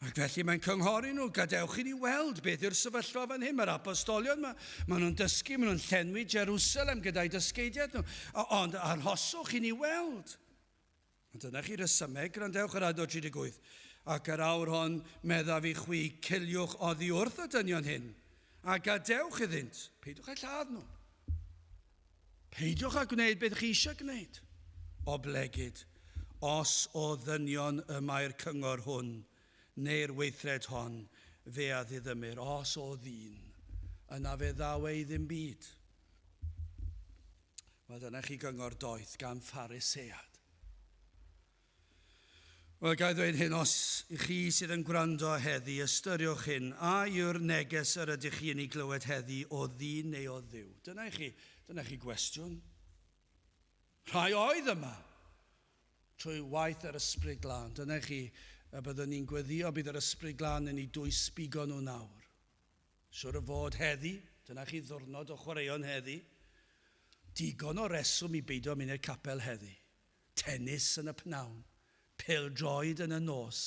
A: Ac felly mae'n cynghori nhw, gadewch i ni weld beth yw'r sefyllfa fan hyn. Mae'r apostolion yma, maen nhw'n dysgu, maen nhw'n llenwi Jerusalem gyda'i dysgeidiaeth nhw. Ond arhoswch i ni weld. Ond dyna chi resymeg, gwrandewch ar adnod 38. Ac yr awr hon meddaf i chwi, ciliwch oddi wrth y dynion hyn, a gadewch iddynt. Peidiwch â lladd nhw. Peidiwch â gwneud beth chi eisiau gwneud. Oblegid, os o ddynion y mae'r cyngor hwn, neu'r weithred hon, fe a ddiddymir, os o ddyn, yna fe ddaw e i ddim byd. Wel, dyna chi gyngor doeth gan Pharisead. Wel, ga i ddweud hyn, os chi sydd yn gwrando heddi, ystyriwch hyn, a yw'r neges yr ydych chi yn ei glywed heddi o ddyn neu o Dduw? Dyna i chi, dyna chi gwestiwn. Rhai oedd yma trwy waith yr Ysbryd Glân. Dyna i chi, y byddwn ni'n gweddio bydd yr Ysbryd Glân yn ei dwysbigo nhw nawr. Siwr o fod heddi, dyna chi ddwrnod o chwaraeon heddi, digon o reswm i beidio mynd i'r capel heddi. Tennis yn y pnawn, pêl-droed yn y nos.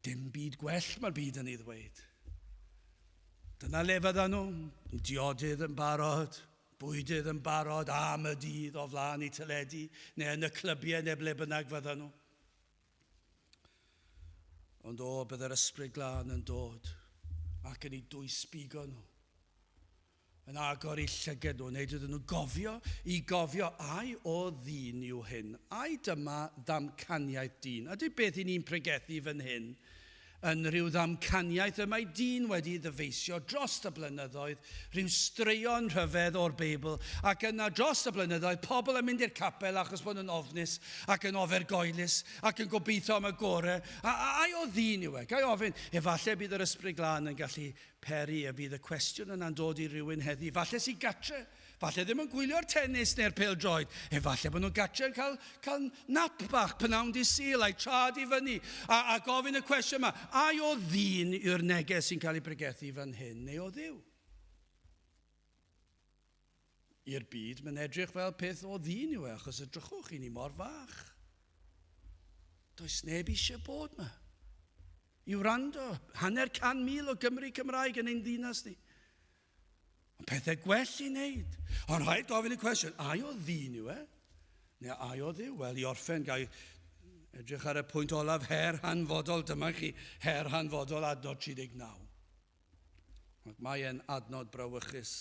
A: Dim byd gwell mae'r byd yn ei ddweud. Dyna le fyddan nhw, diodydd yn barod, bwydydd yn barod am y dydd o flaen i teledu, neu yn y clybiau neu ble bynnag fyddan nhw. Ond o, bydd yr Ysbryd Glân yn dod ac yn ei dwysbigo nhw. Yn agor eu llyged nhw, wneud iddyn nhw gofio, i gofio, ai o ddyn yw hyn, ai dyma ddamcaniaeth dyn. A dwi beth i ni'n pregethu fan hyn yn rhyw ddamcaniaeth y mae dyn wedi ddyfeisio dros y blynyddoedd, rhyw straeon rhyfedd o'r Beibl, ac yna dros y blynyddoedd, pobl yn mynd i'r capel achos bod nhw'n ofnus ac yn ofergoelus ac yn gobeithio am y gore. A, a, ai o ddyn yw e? Ga i ofyn, efallai bydd yr Ysbryd Glân yn gallu peri y bydd y cwestiwn yna'n dod i rywun heddi. Falle sy'n gatre, falle ddim yn gwylio'r tennis neu'r pêl-droed. Efallai bod nhw'n gatre yn cael, cael nap bach pnawn di Sul a'i trad i fyny. A, a gofyn y cwestiwn yma, ai o ddyn yw'r neges sy'n cael ei bregethu fan hyn neu o Dduw? I'r byd, mae'n edrych fel peth o ddyn yw e, achos edrychwch i ni mor fach. Does neb eisiau bod yma. I wrando, 500,000 o Gymry Cymraeg yn ein ddinas ni. Ond pethau gwell i wneud. Ond rhaid gofyn y cwestiwn, ai o ddyn yw e? Neu ai o Dduw? Wel, i orffen, gai edrych ar y pwynt olaf, her hanfodol, dyma chi, her hanfodol adnod 39. Ac mae e'n adnod brawychus.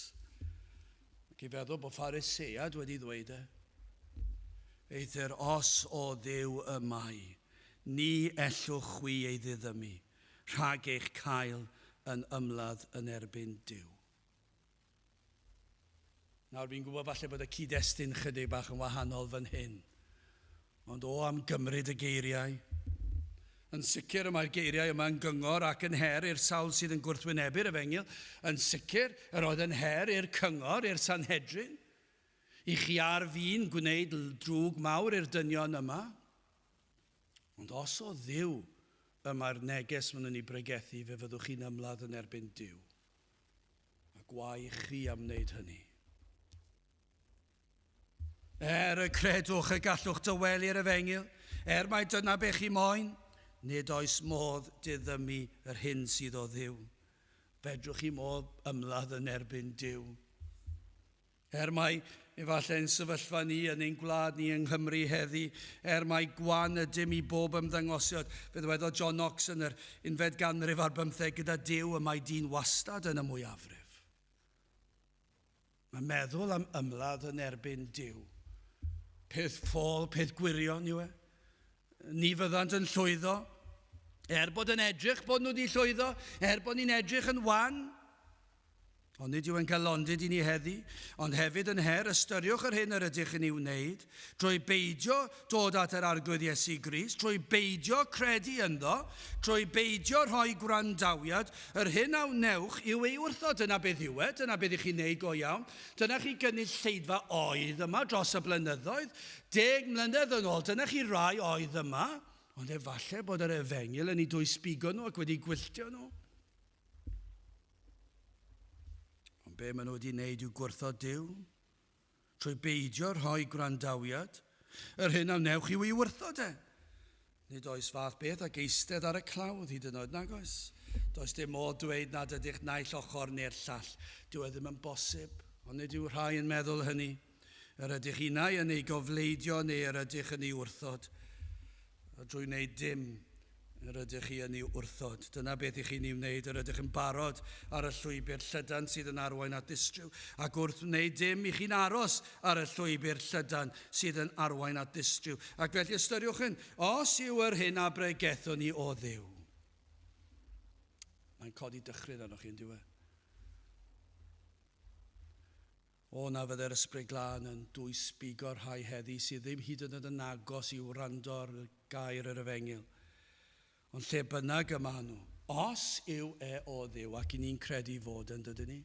A: Ac i feddwl bod Pharisead wedi ddweud e. Eithr os o Dduw y mae, ni ellwch chwi ei ddiddymu rhag eich cael yn ymladd yn erbyn Duw. Nawr fi'n gwybod falle bod y cyd-destun chydig bach yn wahanol fan hyn. Ond o am gymryd y geiriau. Yn sicr y mae'r geiriau yma yn gyngor ac yn her i'r sawl sydd yn gwrthwynebu'r efengyl. Yn sicr yr oedd yn her i'r cyngor, i'r Sanhedrin. I chi ar fin gwneud drwg mawr i'r dynion yma. Ond os o Dduw y mae'r neges maen nhw'n ei bregethu, fe fyddwch chi'n ymladd yn erbyn Duw. A gwae chi am wneud hynny. Er y credwch y gallwch dywelu'r efengyl, er mai dyna be chi moyn, nid oes modd diddymu yr hyn sydd o Dduw. Fedrwch chi modd ymladd yn erbyn Duw. Er mai efallai yn sefyllfa ni yn ein gwlad ni yng Nghymru heddi, er mai gwan ydym i bob ymddangosiad, fe ddywedodd John Knox yn yr unfed ganrif ar bymtheg, gyda Duw y mae dyn wastad yn y mwyafrif. Mae meddwl am ymladd yn erbyn Duw. Peth ffôl, peth gwirion yw e. Ni fyddant yn llwyddo. Er bod yn edrych bod nhw wedi llwyddo, er bod ni'n edrych yn wan, Ond nid yw yn galondid i ni heddi, ond hefyd yn her, ystyriwch yr hyn yr ydych yn ei wneud, drwy beidio dod at yr Arglwydd Iesu Grist, trwy beidio credu ynddo, trwy beidio rhoi gwrandawiad, yr hyn a wnewch yw ei wrthod. Dyna beth yw e, dyna beth i chi'n neud go iawn. Dyna chi gynulleidfa oedd yma dros y blynyddoedd, 10 mlynedd yn ôl, dyna chi rai oedd yma, ond efallai bod yr efengyl yn ei dwysbigo nhw ac wedi gwylltio nhw. Ond be maen nhw wedi wneud yw gwrthod Duw trwy beidio rhoi gwrandawiad. Yr hyn a wnewch yw ei wrthod e. Nid oes fath beth ag eistedd ar y clawdd hyd yn oed, nag oes? Does dim modd dweud nad ydych naill ochr neu'r llall. Dyw e ddim yn bosib, ond nid yw rhai yn meddwl hynny. Yr ydych unai yn ei gofleidio neu yr ydych yn ei wrthod. A drwy wneud dim, yr ydych chi yn ei wrthod. Dyna beth i chi'n ei wneud, yr ydych yn barod ar y llwybr llydan sydd yn arwain at ddistryw. Ac wrth wneud dim, i chi'n aros ar y llwybr llydan sydd yn arwain at ddistryw. Ac felly ystyriwch hyn, os yw yr hyn a bregethwn ni o Dduw. Mae'n codi dychryn arnoch chi, yn dyw e? O na fydde'r ysbryd glân yn dwysbigo'r rhai heddi sydd ddim hyd yn oed yn agos i wrando ar gair yr efengyl. Ond lle bynnag y maen nhw, os yw e o Dduw, ac i ni'n credu fod yn dydyn ni,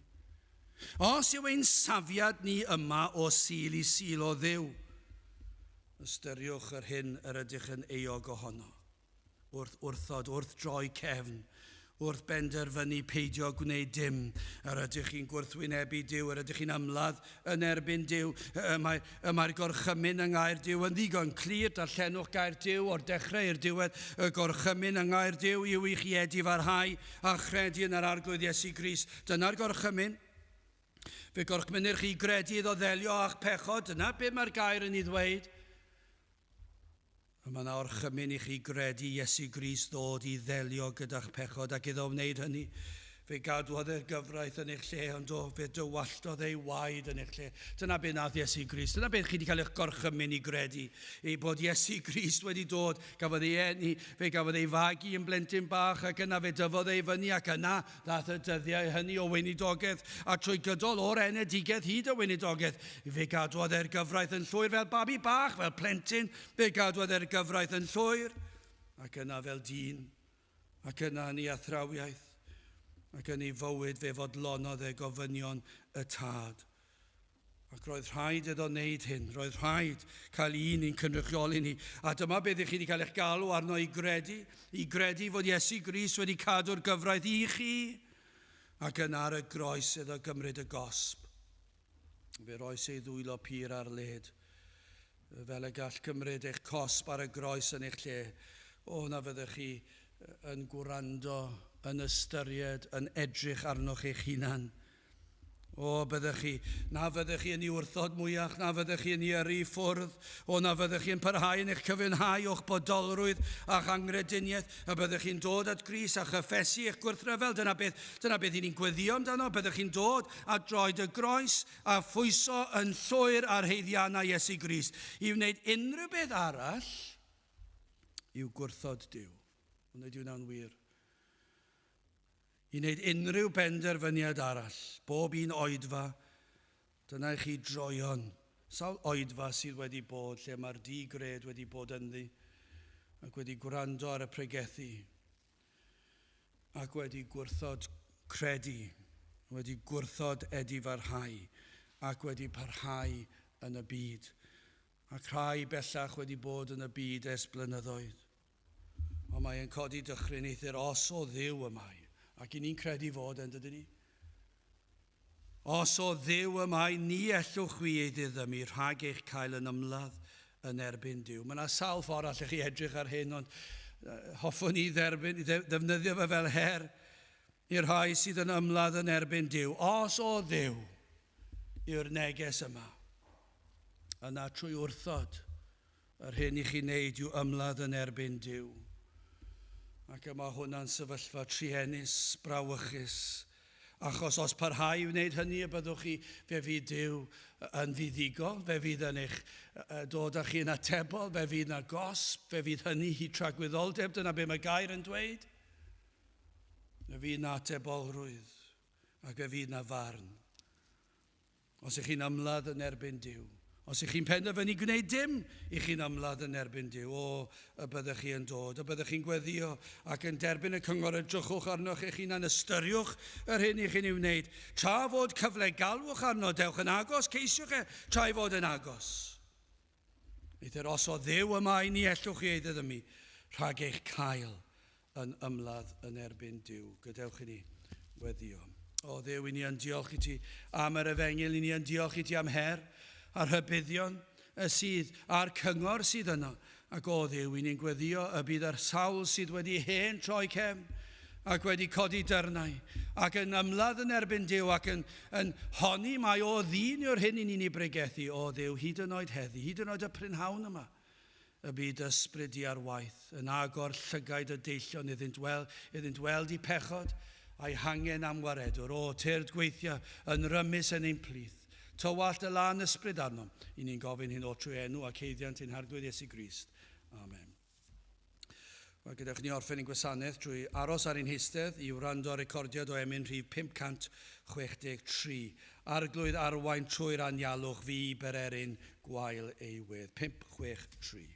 A: os yw ein safiad ni yma o Sul i Sul o Dduw, ystyriwch yr hyn yr ydych yn euog ohono. Wrth wrthod, wrth droi cefn, wrth benderfynu peidio gwneud dim. Yr ydych chi'n gwrthwynebu Duw, yr ydych chi'n ymladd yn erbyn Duw. Y mae'r mae gorchymyn yng ngair Duw yn ddigon clir, darllenwch gair Duw o'r dechrau i'r diwedd. Y gorchymyn yng ngair Duw yw i chi edifarhau a chredu yn yr Arglwydd Iesu Grist. Dyna'r gorchymyn. Fe gorchmynir chi gredu iddo ddelio â'ch pechod. Dyna be mae'r gair yn ei ddweud. A mae yna orchymyn i chi gredu Iesu Grist ddod i ddelio gyda'ch pechod ac iddo wneud hynny. Fe gadwodd e'r gyfraith yn eich lle, ond o, fe dywalltodd ei waed yn eich lle. Dyna be nath Iesu Grist. Dyna beth chi wedi cael eich gorchymyn i gredu. Ei bod Iesu Grist wedi dod, gafodd ei eni, fe gafodd ei fagu yn blentyn bach, ac yna fe dyfodd ei fyny, ac yna ddaeth y dyddiau hynny o weinidogaeth, a trwy gydol o'r enedigaeth hyd y weinidogaeth, fe gadwodd e'r gyfraith yn llwyr fel babi bach, fel plentyn, fe gadwodd e'r gyfraith yn llwyr, ac yna fel dyn, ac yna yn ei athrawiaeth, ac yn ei fywyd fe fodlonodd e gofynion y tad. Ac roedd rhaid iddo wneud hyn, roedd rhaid cael un i'n cynrychioli ni. A dyma beth i chi wedi cael eich galw arno i gredu fod Iesu Grist wedi cadw'r gyfraith i chi, ac yna ar y groes iddo gymryd y gosb. Fe roes ei ddwylo pur ar led, fel y gall cymryd eich cosb ar y groes yn eich lle. O, na fyddech chi yn gwrando, yn ystyried, yn edrych arnoch eich hunan. O, byddech chi, na fyddech chi yn ei wrthod mwyach, na fyddech chi yn ei yrru i ffwrdd, o, na fyddech chi yn parhau yn eich cyfiawnhau o'ch bodolrwydd a'ch anghrediniaeth, a byddech chi'n dod at Grist a chyffesu eich gwrthryfel. Dyna beth i ni'n gweddio amdano. Byddech chi'n dod at droed y groes a phwyso yn llwyr ar haeddiannau Iesu Grist. I wneud unrhyw beth arall yw gwrthod Duw. Ond ydy hwnna'n wir? I wneud unrhyw benderfyniad arall, bob un oedfa, dyna i chi droion. Sawl oedfa sydd wedi bod lle mae'r digred wedi bod ynddi ac wedi gwrando ar y pregethu ac wedi gwrthod credu, wedi gwrthod edifarhau ac wedi parhau yn y byd. Ac rhai bellach wedi bod yn y byd ers blynyddoedd. Ond mae'n codi dychryn eithr os o Dduw y mae. Ac i ni'n credu fod yn dydyn ni. Os o Dduw y mae, ni ellwch chwi ei ddiddymu rhag eich cael yn ymladd yn erbyn Duw. Mae yna sawl ffordd allech chi edrych ar hyn, ond hoffwn i ddefnyddio fe fel her i'r rhai sydd yn ymladd yn erbyn Duw. Os o Dduw yw'r neges yma, yna trwy wrthod yr hyn i chi wneud yw ymladd yn erbyn Duw. Ac yma hwnna'n sefyllfa truenus, brawychus, achos os parhau i wneud hynny y byddwch chi, fe fydd Duw yn fuddugol, fe fydd yn eich dod â chi yn atebol, fe fydd yna gosb, fe fydd hynny i tragwyddoldeb, dyna be mae gair yn dweud. Fe fydd yna atebolrwydd ac fe fydd yna farn. Os ych chi'n ymladd yn erbyn Duw, os ych chi'n penderfynu gwneud dim, i chi'n ymladd yn erbyn Duw, o, y byddech chi yn dod, y byddech chi'n gweddio ac yn derbyn y cyngor, edrychwch arnoch eich hunan, ystyriwch yr hyn i chi'n ei wneud. Tra fod cyfle galwch arno, dewch yn agos, ceisiwch e, tra ei fod yn agos. Eithr os o Dduw y mae, ni ellwch chi ei ddiddymu rhag eich cael yn ymladd yn erbyn Duw. Gadewch i ni weddio. O Dduw, i ni yn diolch i ti am yr efengyl, i ni yn diolch i ti am her a'r rhybuddion sydd a'r cyngor sydd yno. Ac o Dduw, i ni'n gweddio y bydd yr sawl sydd wedi hen troi cefn ac wedi codi dyrnau ac yn ymladd yn erbyn Duw ac yn honni mai o ddyn yw'r hyn i ni'n ei bregethu. O Dduw, hyd yn oed heddi, hyd yn oed y prynhawn yma, y byd ysbryd i ar waith, yn agor llygaid y deillion iddynt weld i pechod a'i hangen am waredwr. O, tyrd gweithio yn rymus yn ein plith. Tywallt y lân ysbryd arnom. I ni'n gofyn hyn o trwy enw ac haeddiant ein Harglwydd Iesu Grist. Amen. Wel, gadewch ni orffen ein gwasanaeth trwy aros ar ein heistedd i wrando ar recordiad o emyn rhif 563. Arglwydd arwain trwy'r anialwch fi bererin gwael ei wedd. 5, 6, 3.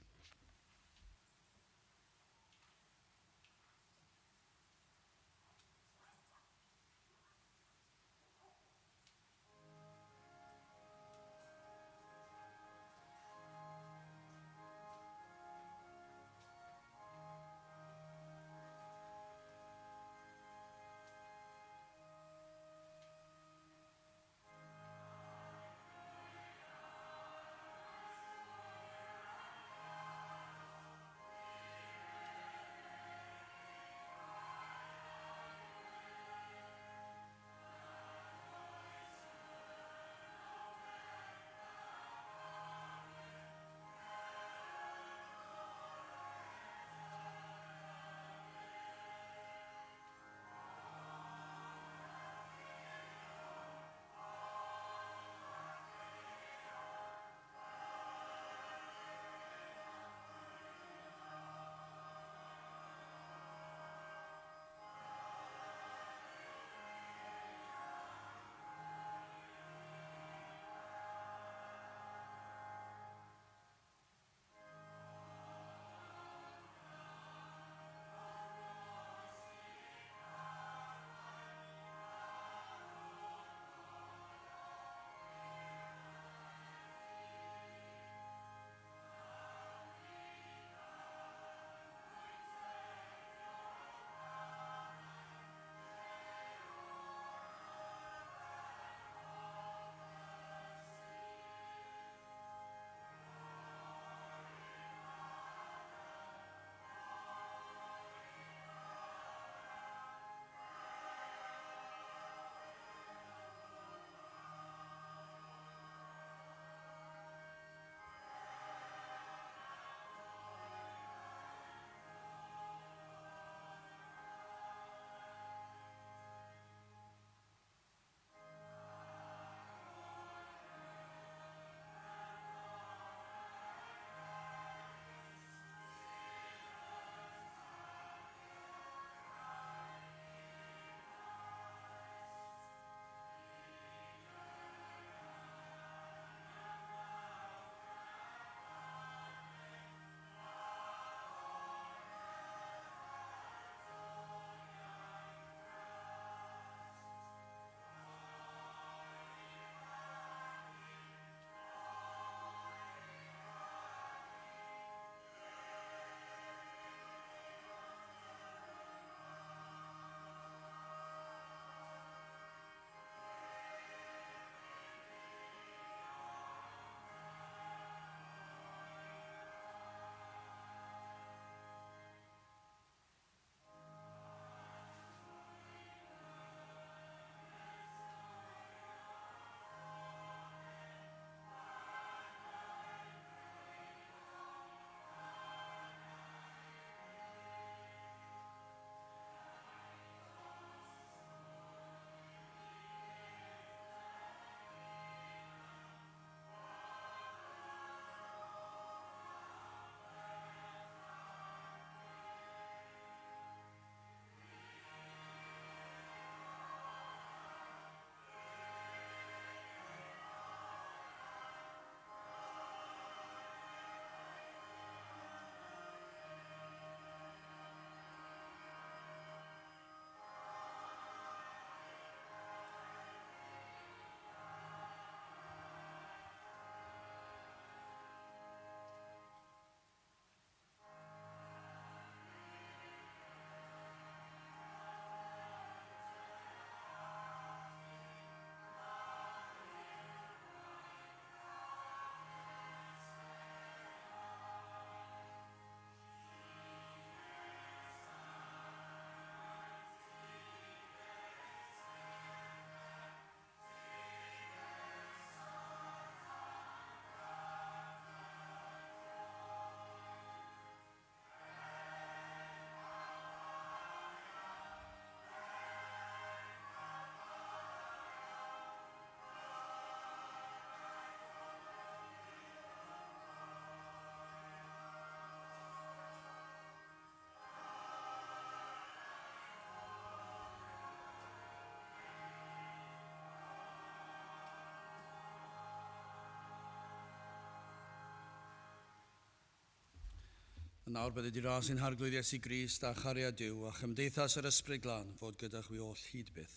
A: Nawr bydde di ras ein harglwydd Iesu Grist a chariad Duw a chymdeithas yr Ysbryd Glân fod gyda chwi oll hyd byth.